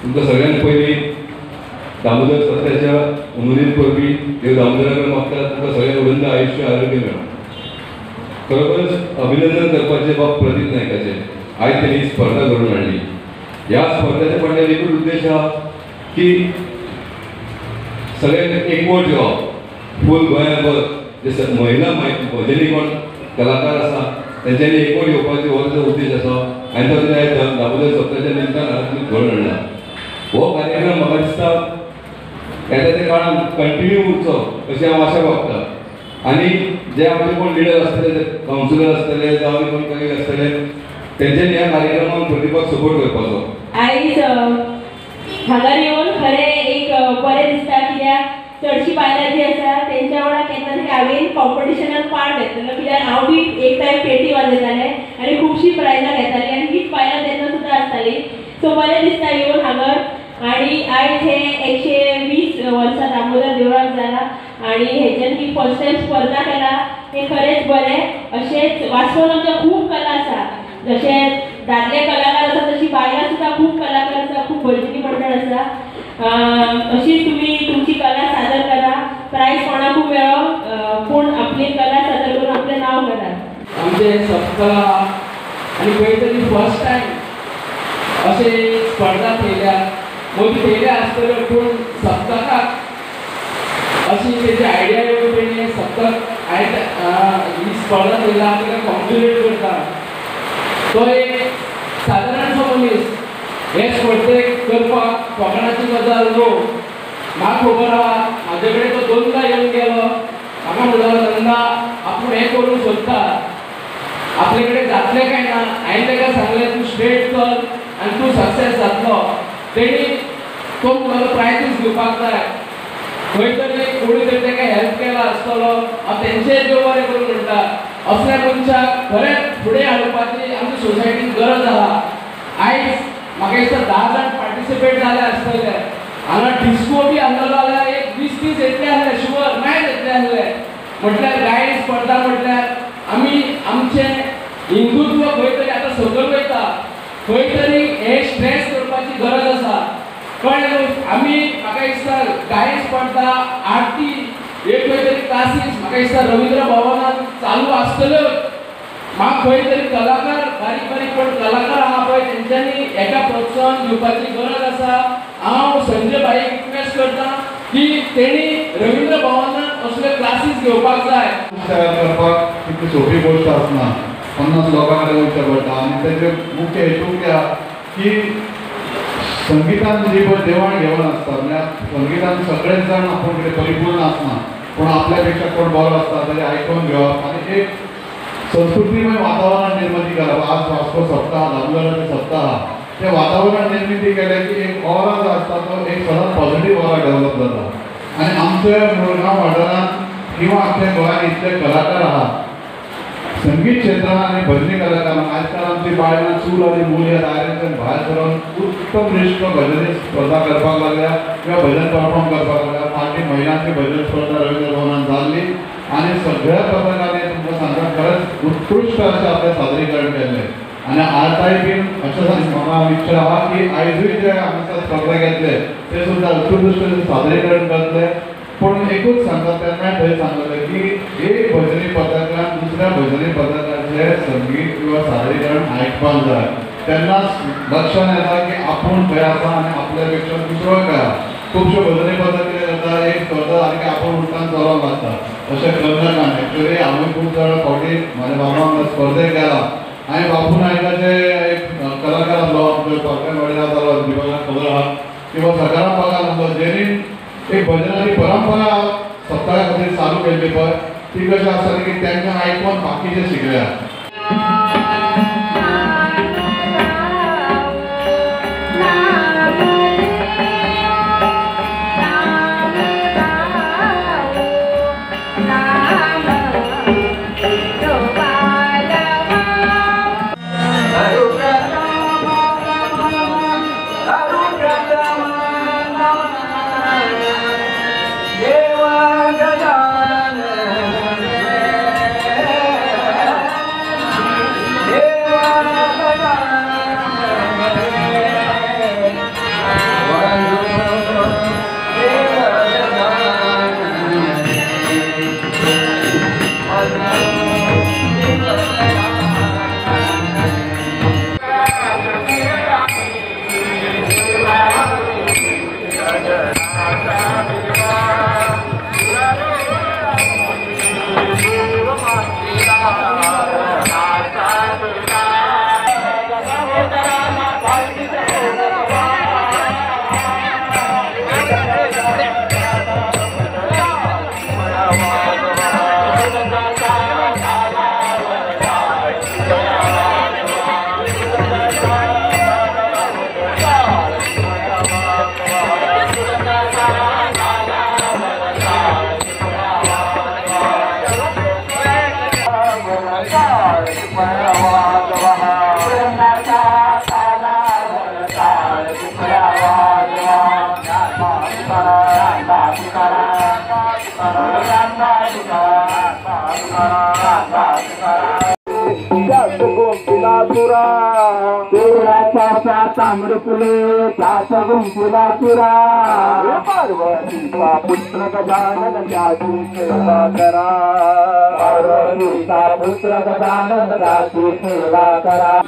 तुमकां सगळ्यांत पयलीं दामोदर सत्याच्या उमेदीन परबी देव दामोदरा कडेन मागता तुमकां सगळ्यांक अनंत आयुश्य आरोग्य मेळूं. खरोखरच अभिनंदन करपाचें बाब प्रदीप नायकाचें. आयज तेणी स्पर्धा घडोवन हाडली. ह्या स्पर्धेच्या फाटल्यान एकूच उद्देश आहा की सगळ्यांक एकवट येवप. फूल गोंयाभर जे महिला भजनी कोण कलाकार आसा तेंच्यांनी एकवट येवपाचो हो ताचो उद्देश आसा आनी तो तेणें आयज दामोदर सप्ताच्या निमतान हांगा घडोवन हाडला. हो कार्यक्रम म्हाका दिसता येता त्या काळान कंटिन्यू उरचो अशी हांव आशा बाळगता. आनी जे आमचे कोण लिडर आसतले, कावन्सिलर आसतले जावं कोण काही आसतले तेंच्यांनी ह्या कार्यक्रमाक प्रदीपाक सपोर्ट करपाचो. आयज हांगार येवन खरें एक बरें दिसता कित्याक चडशीं बायलां जी आसा तेंच्या वांगडा केन्ना तरी हांवें कॉम्पिटिशनान पार्ट घेतलेलो कित्याक हांव बी एक टायम पेटी वाजयतालें आनी खुबशीं प्रायजां घेतालीं आनी हीच बायलां तेन्ना सुद्दां आसतालीं. सो बरें दिसता येवन हांगार. आनी आयज हे 120 वर्सां दामोदर देवळाक जाला आनी हेच्यान ही फर्स्ट टायम स्पर्धा केला हें खरेंच बरें. अशेंच वास्कोन आमच्या खूब कला आसा, जशें दादले कलाकार आसा तशी बायलां सुद्दां खूब कलाकार आसा, खूब भजनी मंडळ आसा. अशीच तुमी तुमची कला सादर करा, प्रायज कोणाकूय मेळो पूण आपली कला सादर करून आपलें नांव करात. आमचे सप्तक आनी खंय तरी फर्स्ट टायम अशें स्पर्धा थेयल्या, मदीं थेयल्या आसतल्यो पूण सप्तकाक अशी तेजी आयडिया येवन तेणी सप्तक आयज ही स्पर्धा थेयला. ताका कॉंग्रेच्युलेट करता. तो एक सादारणसो मनीस हे स्पर्धेक करपाक फकाणाची गजाल न्हू. म्हाका खबर आहा म्हाजे कडेन तो दोनदा येवन गेलो. म्हाका म्हणलो नंदा आपूण हें करूंक सोदता, आपले कडेन जातलें काय ना. हांवें ताका सांगलें तूं स्ट्रेट चल आनी तूं सक्सेस जातलो. तेणी तो म्हणलो प्रायजीस घेवपाक जाय, खंय तरी कोणी तरी ताका हेल्प केला आसतलो. हांव तेंचेय देव बरें करूं म्हणटा. असल्या मनशाक खरेंच फुडें हाडपाची आमच्या सोसायटीन गरज आहा. आयज म्हाका दिसता 10 जाण पार्टिसिपेट जाले आसतले. हांगा डिस्को बी आहलो जाल्यार एक 20-30 येतले आसले, शुवर नायच येतले आसले. म्हटल्यार गायन स्पर्धा म्हटल्यार आमी आमचें हिंदुत्व खंय तरी आतां सकयल वयता, खंय तरी हे स्ट्रेस करपाची गरज आसा. कळ्ळें न्हू? आमी म्हाका दिसता गायन स्पर्धा, आरती, हे खंय तरी क्लासीस म्हाका दिसता रवींद्र भवनान चालू आसतल्योच. म्हाका खंय तरी कलाकार बारीक बारीक कोण कलाकार आहा पळय तेंच्यांनी हेका प्रोत्साहन दिवपाची गरज आसा. हांव संजय भाईक रिक्वेस्ट करता की तेणी रवींद्र भवनान असले क्लासीस घेवपाक जाय. तयार करपाक तितली सोंपी गोश्ट आसना. 50 लोकां कडेन वयचें पडटा आनी तेजे मुख्य हेतू कितें आहा की संगितान जी पळय देवाण घेवाण आसता, म्हळ्यार संगितान सगळेच जाण आपूण कितें परिपूर्ण आसना, पूण आपल्या पेक्षा कोण बरो आसता तेजें आयकून घेवप आनी एक संस्कृतीमय वातावरण निर्मिती करप. आज वास्को सप्ताह, दामोदराचें सप्ताह, तें वातावरण निर्मिती केलें की एक ऑरा जो आसता तो एक सदांच पॉझिटीव ऑरा डेवलप जाता. आनी आमच्या मुरगांव वाठारांत किंवा आमच्या गोंयांत इतले कलाकार आहा संगीत क्षेत्रांत आनी भजनी कलाकार. आजकाल आमची बायलां चूल आनी मूल ह्या दायऱ्यांतल्यान भायर सरून उत्तम रिश्ट भजनी स्पर्धा करपाक लागल्या किंवा भजन परफॉर्म करपाक लागल्या. फाटीं महिलांची भजन स्पर्धा रवींद्र भवनान जाल्ली आनी सगळ्या पथकांनी तुमकां सांगता खरेंच उत्कृश्ट अशें आपलें सादरीकरण केल्लें. आनी आतांय बीन अशें म्हाका इच्छा आहा की आयजूय जे हांगासर स्पर्धा घेतले ते सुद्दां उत्कृश्ट सादरीकरण करतले. पूण एकूच सांगता, तेन्नाय थंय सांगलें की एक भजनी पथकान दुसऱ्या भजनी पथकाचें संगीत किंवा सादरीकरण आयकपाक जाय, तेन्नाच लक्षांत येता की आपूण खंय आसा आनी आपल्या पेक्षा दुसरो खंय आहा. खुबश्यो भजनी पथक कितें करता, एक स्पर्धा जाली की आपूण उठ्ठान चलोवंक लागता. अशें करनाका. एक्चुअली हांवें खूब जाणां फावटी म्हाज्या बाबा स्पर्धेक गेला आनी बापू नायकाचे एक कलाकार आसलो आमचो पार्कनवाडी जालो, दिपाक खबर आहा, किंवा सकाराम बागान आसलो, जेणी एक भजनाची परंपरा सप्तका खातीर चालू केल्ली पळय ती कशी आसताली की तांकां आयकून बाकीचे शिकल्या. Dewa Gajanan. गुलाबाच्या तांबड फुले त्याच्या गुंफुला तुरा पार्वतीचा पुत्र गजानन त्याची सेवा करा पार्वतीचा पुत्र गजानन त्याची सेवा करा।